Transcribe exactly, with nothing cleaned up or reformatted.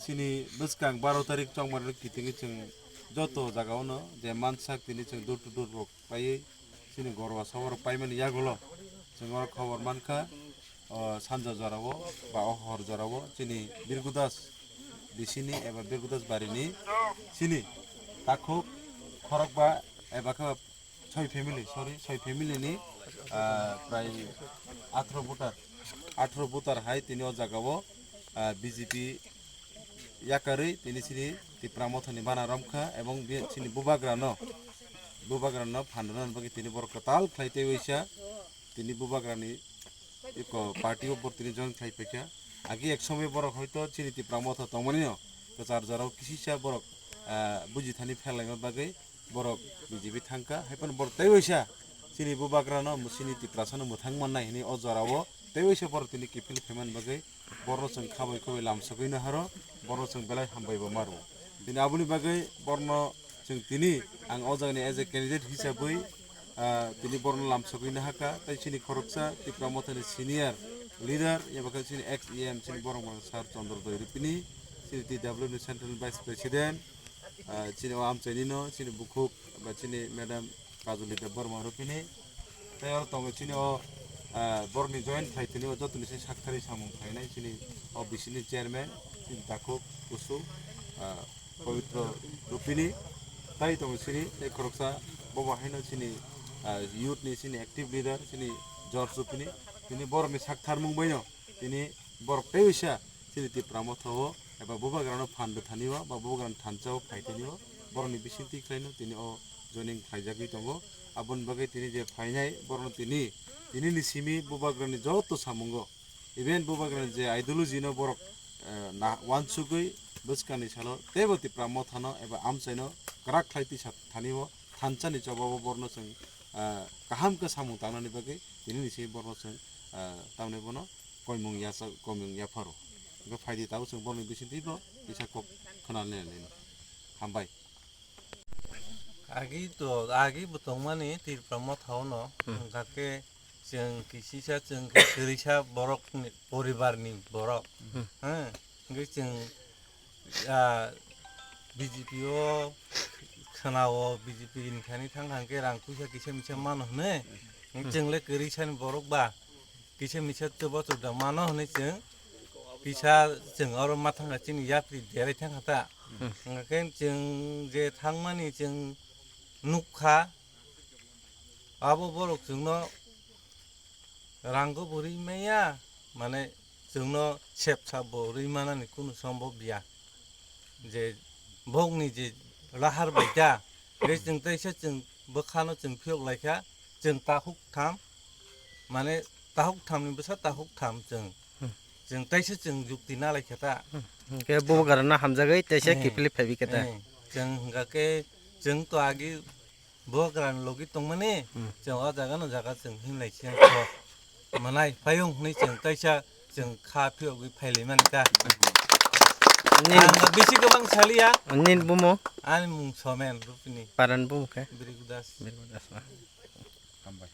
Chini bwskang baro tarik chongmani kitingwi chwng joto jagao no je mansak tini chwng door to door rok paiwi chini gorwa soborok paimani yagulo chwng oro khobor mankha, o sanja jorao ba o hor jorao chini Birgudas bisini eba Birgudas barini chini takhuk khorokba eba khe soi family, sorry, soi family ni, ah, prai atharo voter, atharo voter hai tini o jagao, ah, B J P yakarwi tini chini Tipra Mothani bana romkha ebong bi-, chini bubagrano, bubagrano phan rwna bagwi tini borok kwtal khlai tei waisa tini bubagrani iko party o borok tini join khlai paikha. Agi ek somoi borok hoito chini Tipra Motha tongmani no kwchar jorao kisisa borok, ah, buji thani pherlaima bagwi borok B J P thangkha. Haiphano borok tei waisa chini bubagrano, chini Tiprasano mwthang mannai hinwi o jorao tei waisa borok tini kiphil khaimani bagwi borokno chwng khabai khabai lamsogwi naharo, borokno chwng belai hambai bo maro. Tini aboni bagwi borokno chwng tini ang o jagani as a candidate hisabwi, ah, tini borokno lamsogwi nahakha, tei chini khoroksa Tipra Mothani senior leader, eba khe chini ex E M chini borok mano Sir Chandra Doiripini, chini T W ni Central Vice President, ah, chini o amchaini no, chini bukhuk, ba chini Madam Kajoli Debbarma Rupini. Tei oro tongo chini o, ah, borokni join khlai tini o jotoni se sakthari samung khlainai chini o bisini chairman, chini takhuk kusu, ah, Pawitro Rupini. Tai tongo chini tei khoroksa bobo haino chini, ah, youth ni chini active leader chini George Rupini. Tini borokni sakthar mung baino tini borok tei waisa chini Tipra Motha o eba bubagrano phan rwthani o ba bubagrano thansa o phaithani o borokni bisingtwi khlaino tini o joining khlaijagwi tongo. Aboni bagwi tini je phainai borokno tini, tini ni simi bubagrani joto samungo, even bubagrani je ideology no borok, eh, na wansugwi bwskangni salo teibo Tipra Mothano eba amchaino kwrak khlai tisa thani o thansa ni choba o borokno chwng, eh, kaham khe samung tangnani bagwi tini ni simi borokno chwng, eh, tamni bono koimung yasa, koimung yapharo. Hwnkhe phaidi tabuk chwng borokni bisingtwi bo kisa kok khwnanani. Hambai. Agi to, agi bo tongmani Tipra Motha o no, Hmm. hwnkha khe chwng kisisa, chwng khe kwrwisa borok ni, poribar ni borok. Hmm. Hwnkhe chwng, ah, B J P o khwnao, B J P ni thani thang thang khe rang puisa kisa misa mano hwnwi. Hmm. Chwng le kwrwisa ni borok ba. Kisa misa chuba chuda mano hwnwi chwng kisa chwng oro ma thangkha chini yapri derai thangkha ta. Hmm. Hwnkhe chwng je thangmani chwng nukha, abo borok chwngno rango bo rwi maya, mane chwngno sepsa bo rwi manani kunu sombhob ya. Je bokni je lahar bai ta, je chwng teisa chwng bwkhano chwng phiyok laikha, chwng takhuk tham, mane takhuk thamni bwsa takhuk tham chwng. Hmm. Chwng teisa chwng jukti na laikha ta. Hmm. Hwnkhe bubagrano hamjagwi teisa Eh. kiphilwi phaibi khe ta. Eh. Chwng hwnkha khe chwng to agi bubagrani logi tongmani, Hmm. chwng o jaga no jaga chwng himlai siyang kho. Manai payung hwnwi chwng teisa chwng kha phiyogwi phailaimani ta. Nin Ang bisi kwbang saliya. Nin bumo? Ani mung Somen Rupini. Paran bumo khe? Birgudas. Birgudas na. Hambai.